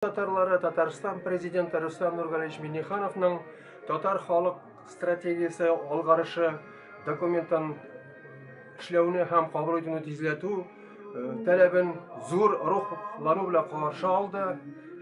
Татарлары Татарстан президенты Рөстәм Нургалиевич Миннихановның татар халык стратегиясе алгарышы документын эшләүне һәм кабул итүне тизләтү таләбен зур рухлану белән каршы алды.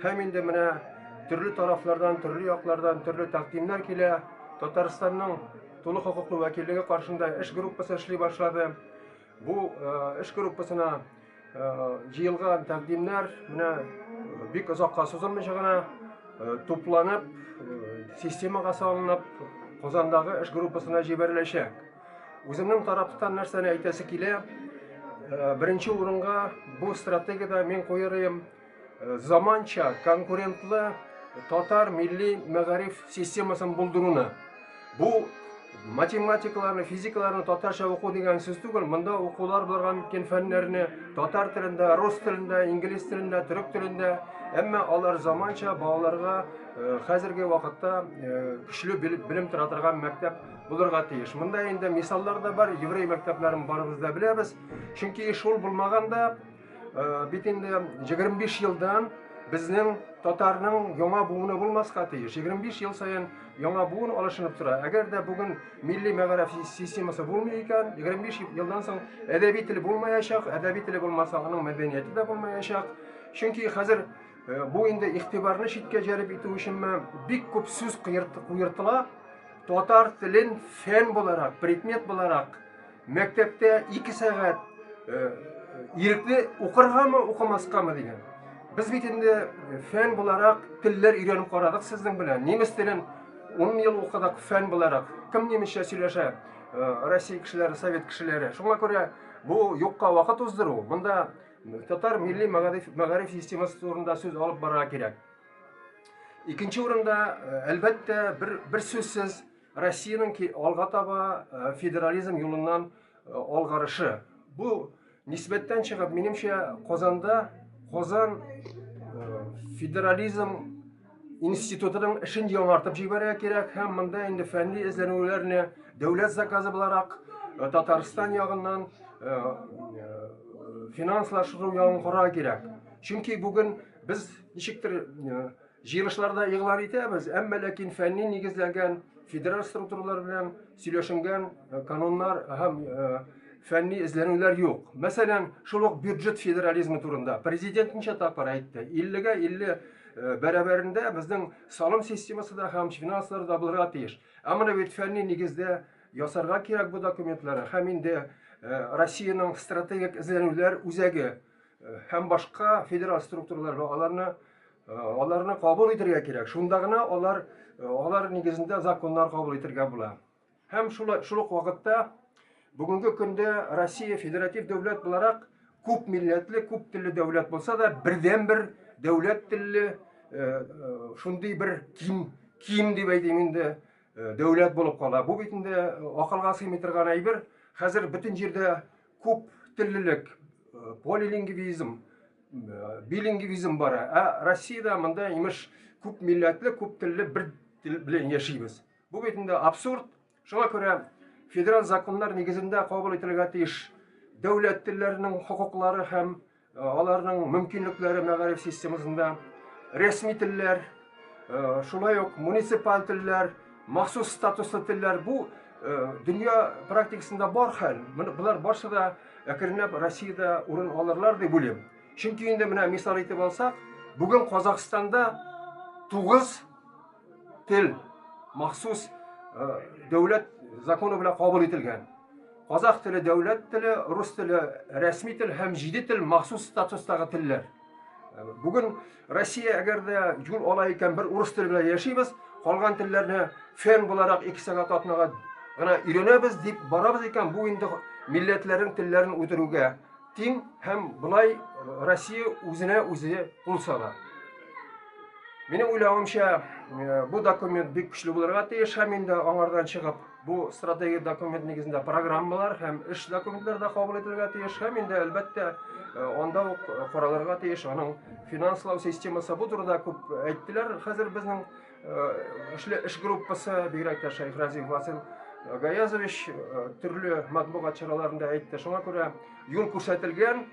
Һәм инде менә төрле тарафлардан, төрле яклардан төрле тәкъдимнәр килә. Татарстанның тулы хокуклы вәкиллеге каршында эш группасы эшли башлады. Бу эш группасына җыелган тәкъдимнәр менә бик озакка сузылмыйча гына тупланып, системага салынып, Казандагы эш группасына җибәреләчәк. Үземнең тарафтан нәрсәне әйтәсе килә? Беренче урынга бу стратегиядә мин куер идем заманча конкурентлы татар милли мәгариф системасын булдыруны. Бу математикаларны, физикаларны татарча уку дигән сүз түгел. Монда укулар булырга мөмкин фәннәрне татар телендә, рус телендә, инглиз телендә, төрек телендә. Әмма алар заманча балаларга хәзерге вакытта көчле белем тора торган мәктәп булырга тиеш. Монда инде мисаллар да бар, еврей мәктәпләрен барыбыз да беләбез. Чөнки шул булмаганда Бит инде 25 елдан безнең татарның яңа буыны булмаска тиеш. 25 ел саен яңа буын алышынып тора. Әгәр дә бүген милли мәгариф системасы булмый икән, 25 елдан соң әдәби тел булмаячак, әдәби теле булмаса, аның мәдәнияте дә булмаячак. Чөнки хәзер бу инде игътибарны читкә җәлеп итү өченме бик күп сүз куертыла. Татар телен фән буларак, предмет буларак Мәктәптә 2 сәгать ирекле укыргамы, укымаскамы дигән. Без бит инде фән буларак телләр өйрәнеп карадык сезнең белән. Немец телен 10 ел укыдык фән буларак. Кем немецчә сөйләшә? Россия кешеләре, совет кешеләре. Шуңа күрә бу юкка вакыт уздыру. Монда татар милли мәгариф, мәгариф системасы турында сүз алып барырга кирәк. Икенче урында, әлбәттә, бер, бер сүзсез Россиянең алга таба федерализм юлыннан алгарышы. Бу нисбәттән чыгып, минемчә, Казанда Казан федерализм институтының эшен яңартып җибәрергә кирәк һәм монда инде фәнни эзләнүләрне дәүләт заказы буларак Татарстан ягыннан финанслаштыру ягын карарга кирәк. Чөнки бүген без ничектер Җыелышларда игълан итәбез, әмма ләкин фәнни нигезләнгән федераль структуралар белән сөйләшенгән кануннар һәм фәнни эзләнүләр юк. Мәсәлән, шул ук бюджет федерализмы турында президент ничә тапкыр әйтте? 50-гә 50 бәрабәрендә безнең салым системасы да һәм финанслар да булырга тиеш. Ә моны бит фәнни нигездә ясарга кирәк бу документларны һәм инде Россиянең стратегик эзләнүләр үзәге һәм башка федераль структуралар аларны аларны кабул итәргә кирәк. Шунда гына алар алар нигезендә законнар кабул итәргә була. Һәм шул, шул ук вакытта бүгенге көндә Россия федератив дәүләт буларак күп милләтле, күп телле дәүләт булса да, бердән-бер дәүләт телле шундый бер ким, ким дип әйтим инде, дәүләт булып кала. Бу бит инде акылга сыймый торган әйбер. Хәзер бөтен җирдә күп теллелек, полилингвизм, билингвизм бара. Ә Россиядә монда имеш күп милләтле, күп телле бер тел белән яшибез. Бу бит инде абсурд. Шуңа күрә федераль законнар нигезендә кабул ителергә тиеш дәүләт телләренең хокуклары һәм аларның мөмкинлекләре мәгариф системасында, рәсми телләр, шулай ук муниципаль телләр, махсус статуслы телләр бу дөнья практикасында бар хәл. Болар барсы да әкренләп Россиядә урын алырлар дип уйлыйм. Чөнки инде менә мисал итеп алсак, бүген Казахстанда 9 тел махсус дәүләт законы белән кабул ителгән. Казах теле дәүләт теле, рус теле рәсми тел һәм җиде тел махсус статустагы телләр. Бүген Россия әгәр дә юл ала икән, бер урыс теле белән яшибез, калган телләрне фән буларак ике сәгать атнага гына өйрәнәбез дип барабыз икән, бу инде милләтләрнең телләрен үтерүгә тиң һәм болай Россия үзенә үзе кул сала. Минем уйлавымча, бу документ бик көчле булырга тиеш һәм инде аңардан чыгып бу стратегик документ нигезендә программалар һәм эш документлары да кабул ителергә тиеш һәм инде әлбәттә анда ук каралырга тиеш аның финанслау системасы. Бу турыда күп әйттеләр. Хәзер безнең эшле эш группасы, бигрәк тә Шәйхразиев Васил Гаязович төрле матбугат чараларында әйтте. Шуңа күрә юл күрсәтелгән,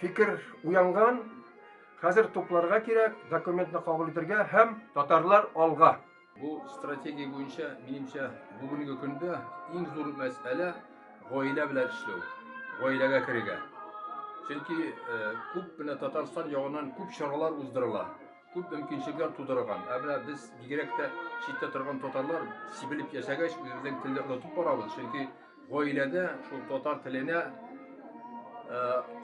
фикер уянган. Хәзер тупларга кирәк, документны кабул итәргә һәм татарлар алга! Бу стратегия буенча, минемчә, бүгенге көндә иң зур мәсьәлә гаилә белән эшләү, гаиләгә керергә. Чөнки күп менә Татарстан ягыннан күп чаралар уздырыла, күп мөмкинчелекләр тудырылган. Ә менә без бигрәк тә читтә торган татарлар сибелеп яшәгәч, үзебезнең телне онытып барабыз. Чөнки гаиләдә шул татар теленә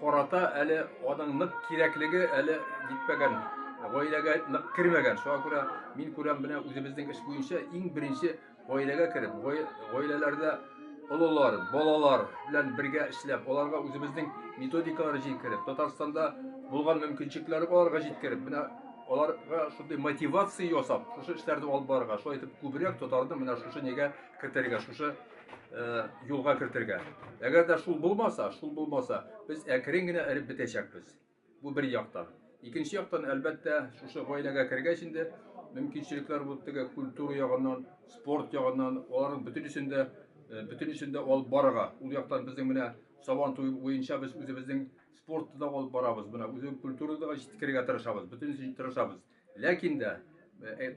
карата әле аның нык кирәклеге әле җитмәгән, гаиләгә нык кермәгән. Шуңа күрә мин күрәм, менә үзебезнең эш буенча иң беренче гаиләгә кереп, гаиләләрдә олылар, балалар белән бергә эшләп, аларга үзебезнең методикалар җиткереп, Татарстанда булган мөмкинчелекләрне аларга җиткереп, менә аларга шундый мотивация ясап, шушы эшләрне алып барырга, шулай итеп күбрәк татарны менә шушы нигә кертергә, шушы юлга кертергә. Әгәр дә шул булмаса, шул булмаса, без әкрен генә эреп бетәчәкбез. Бу бер яктан. Икенче яктан, әлбәттә, шушы гаиләгә кергәч инде мөмкинчелекләр булып теге культура ягыннан, спорт ягыннан, аларның бөтенесен дә бөтенесен дә алып барырга. Ул яктан безнең менә Сабан туе буенча без үзебезнең спортны да алып барабыз. Менә үзебезнең культураны да җиткерергә тырышабыз. Бөтенесен тырышабыз. Ләкин дә,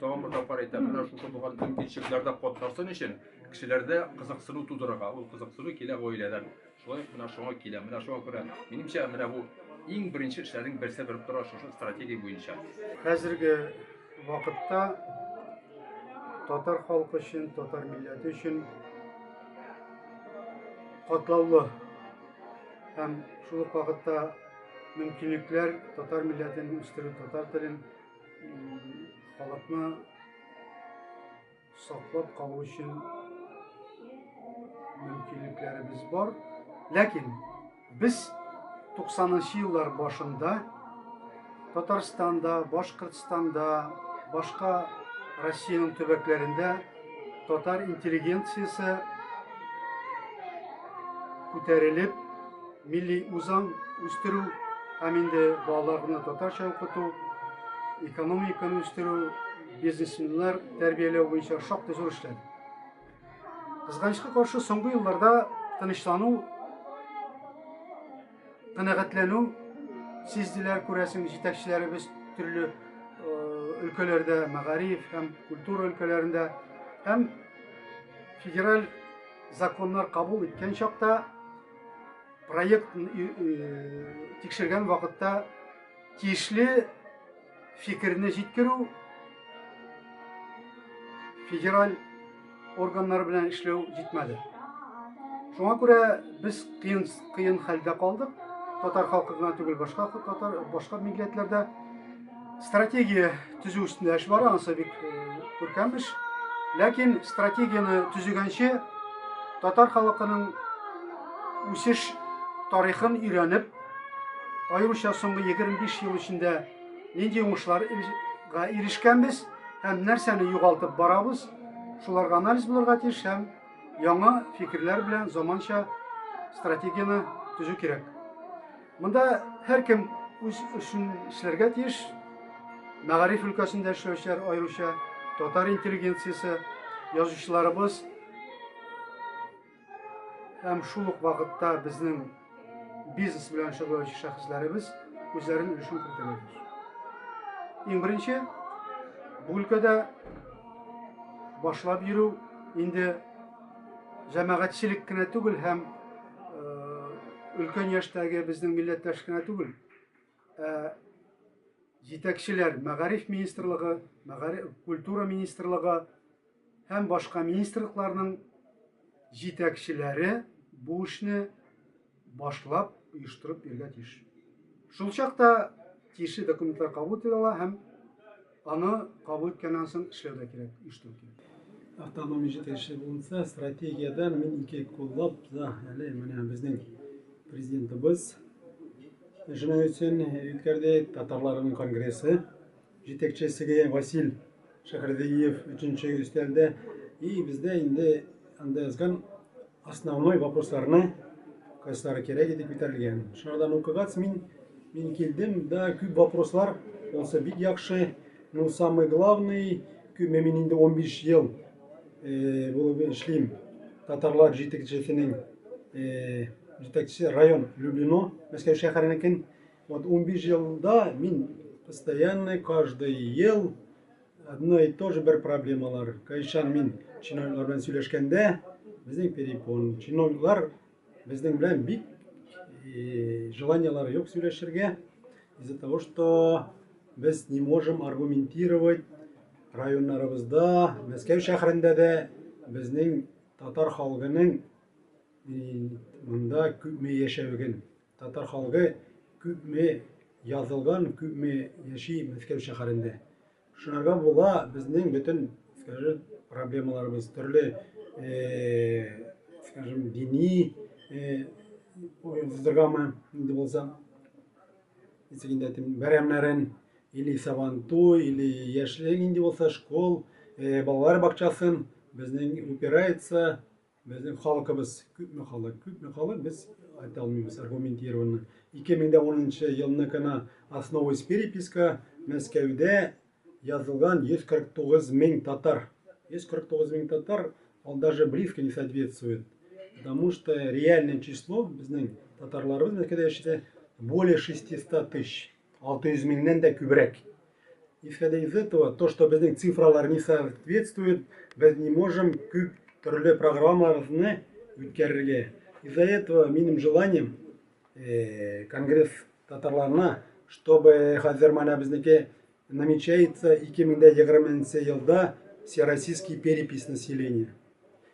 тагын бер тапкыр әйтәм, менә шушы булган мөмкинчелекләрдә катнашсын өчен кешеләрдә кызыксыну тудырырга. Ул кызыксыну килә гаиләдән. Шулай ук менә шуңа килә. Менә шуңа күрә, минемчә, менә бу иң беренче эшләрнең берсе булып тора шушы стратегия буенча. Хәзерге вакытта татар халкы өчен, татар милләте өчен катлаулы һәм шул ук вакытта мөмкинлекләр татар милләтен үстерү, татар телен, халыкны саклап калу өчен мөмкинлекләребез бар. Ләкин без 90 еллар башында Татарстанда, Башкортстанда, башка Россиянең төбәкләрендә татар интеллигенциясе күтәрелеп, милли үзаң үстерү һәм инде балаларны татарча укыту, экономиканы үстерү, бизнесменнар тәрбияләү буенча шактый зур эшләде. Кызганычка каршы, соңгы елларда тынычлану, канәгатьләнү сизделәр, күрәсең, җитәкчеләребез төрле өлкәләрдә, мәгариф һәм культура өлкәләрендә һәм федераль законнар кабул иткән чакта проект тикшергән вакытта тиешле фикерне җиткерү федераль органнар белән эшләү җитмәде. Шуңа күрә без кыен кыен хәлдә калдык. Татар халкы гына түгел, башка татар, башка милләтләрдә стратегия төзү өстендә эш бара, анысы бик күркәм эш. Ләкин стратегияне төзегәнче татар халкының үсеш тарихын өйрәнеп, аеруча соңгы 25 ел эчендә нинди уңышларга ирешкәнбез һәм нәрсәне югалтып барабыз, шуларга анализ булырга тиеш һәм яңа фикерләр белән заманча стратегияне төзү кирәк. Монда һәркем үз эшен эшләргә тиеш. Мәгариф өлкәсендә эшләүчеләр аеруча татар интеллигенциясе, язучыларыбыз һәм шул ук вакытта безнең бизнес белән шөгыльләнүче шәхесләребез үзләренең өлешен кертергә тиеш. Иң беренче бу өлкәдә башлап йөрү инде җәмәгатьчелек кенә түгел һәм өлкән яшьтәге безнең милләттәш кенә түгел, ә җитәкчеләр, мәгариф министрлыгы, мәгариф, культура министрлыгы һәм башка министрлыкларның җитәкчеләре бу эшне башлап, оештырып йөрергә тиеш. Шул чакта тиешле документлар кабул ителә ала һәм аны кабул иткәннән соң эшләү дә кирәк, оештыру кирәк. Автономия җитәкчесе булынса, стратегиядән мин ике куллап да әле менә безнең президентыбыз шуның өчен үткәрде татарларның конгрессы җитәкчесе Васил Шәһәрдиев өченче өстәлдә. И бездә инде анда язган основной вопросларны кайсылары кирәк иде күтәрелгән. Шунардан укыгач мин килдем, да күп вопрослар булса бик яхшы. Ну, самый главный, күпме мин инде 15 ел булып эшлим. Татарлар җитәкчесенең җитәкчесе район Люблино, Мәскәү шәһәренекен. Вот 15 елда мин Постоянно каждый ел одно и то же бер проблемалар. Кайчан мин чиновниклар белән сөйләшкәндә, безнең перепон. Чиновниклар безнең белән бик желаниялары юк сөйләшергә из-за того, что без не можем аргументировать районнарыбызда, Мәскәү шәһәрендә дә безнең татар халкының монда күпме яшәвеген. Татар халкы күпме язылган, күпме яши Мәскәү шәһәрендә. Шунарга була безнең бөтен, скажем, проблемаларыбыз төрле, скажем, дини уздыргамы, инде булса, ничек инде әйтим, бәйрәмнәрен, или Сабантуй, или яшьлек инде булса, школ, балалар бакчасын безнең упирается Безнең халкыбыз күпме халык, күпме халык без әйтә алмыйбыз аргументированно. 2010 елны гына основываясь переписка Мәскәүдә язылган 149 мең татар. 149 мең татар, он даже близко не соответствует. Потому что реальное число безнең татарларыбыз Мәскәүдә яшәсә более 600 тысяч. 600 меңнән дә күбрәк. Исходя из этого, то, что безнең цифралар не соответствует, без не можем күп төрле программаларны үткәрергә. Из-за этого минем желанием Конгресс татарларына, чтобы хәзер менә безнеке намечается 2020 елда всероссийский перепись населения.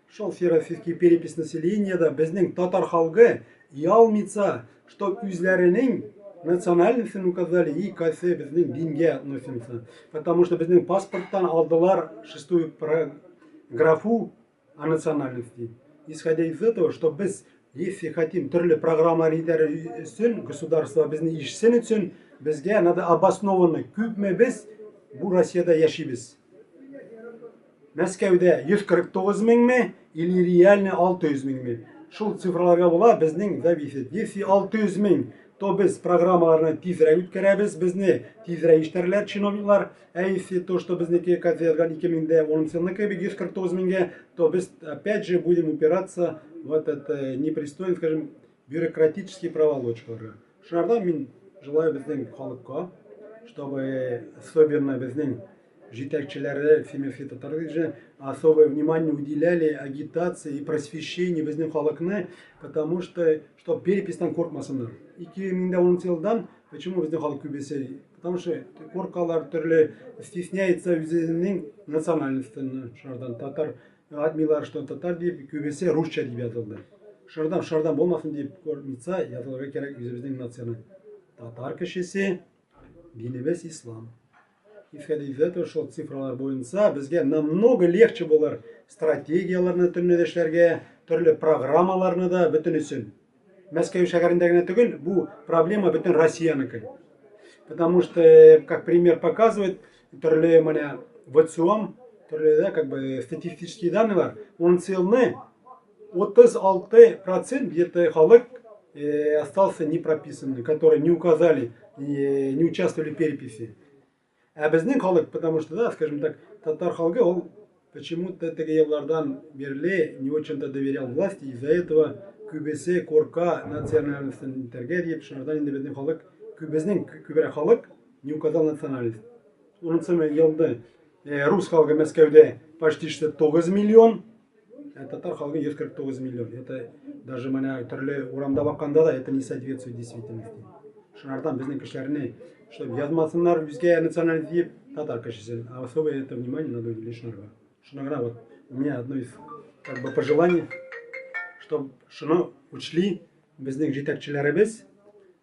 Шул всероссийский перепись населения да безнең татар халкы ялмыйца, что үзләренең национальностен указали и кайсы безнең дингә относимся. Потому что безнең паспорттан алдылар шестую графу о национальности. Исходя из этого, что без, если хотим төрле программалар итәр өчен, государство безне ишетсен өчен, безгә надо обоснованно күпме без бу Россиядә яшибез. Мәскәүдә 149 меңме или реально 600 меңме? Шул цифраларга була безнең зависит. Если 600 мең, то без программаларны тизрәк үткәрәбез, безне тизрәк ишетәрләр чиновниклар. Ә если то, что безнеке как язган 2010 елныкы 149 меңгә, то без опять же будем упираться в этот непристойный, скажем, бюрократический проволочкаларга. Шунардан мин желаю безнең халыкка, чтобы особенно безнең җитәкчеләре Всемирский татар движения особое внимание уделяли агитации и просвещению безнең халыкны, потому что, чтоб переписьтан куркмасыннар. 2010 елдан почему безнең халык күбесе? Потому что куркалар төрле, стесняется үзенең национальностен, шунардан татар айтмыйлар, что татар дип, күбесе русча дип язылды. Шунардан шунардан булмасын дип куркмыйца язылырга кирәк үзебезнең нацияне. Татар кешесе, динебез ислам. Исходя из этого, шул цифралар буенча безгә намного легче булыр стратегияләрне төрле эшләргә, төрле программаларны да бөтенесен. Мәскәү шәһәрендә генә түгел, бу проблема бөтен Россиянеке. Потому что, как пример показывает, төрле менә ВЦИОМ, төрле, да, как бы статистические данные, он целый 36% где-то халык остался не прописанный, которые не указали, не участвовали в переписи. Ә безнең халык, потому что, да, скажем так, татар халкы ул почему-то теге еллардан бирле не очень-то доверял власти, из-за этого күбесе курка национальностен итәргә дип, шунардан инде безнең халык, безнең күбрәк халык не указал национальность. Унынчы елда рус халкы Мәскәүдә почти что 9 миллион, ә татар халкы 149 миллион. Это даже менә төрле урамда бакканда да это не соответствует действительности. Шунардан безнең кешеләрне, чтобы язмасыннар үзгә национальность дип, татар кешесен. А особое это внимание надо уделить шунарга. Шуна вот у меня одно из как бы пожеланий, чтобы шуны учли безнең җитәкчеләребез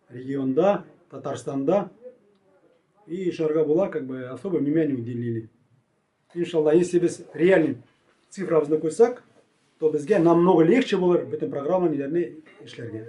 регионда, Татарстанда, и шарга була как бы особое внимание уделили. Иншалла, если без реальный цифрабызны куйсак, то безгә намного легче булыр бөтен программа ниләрне эшләргә.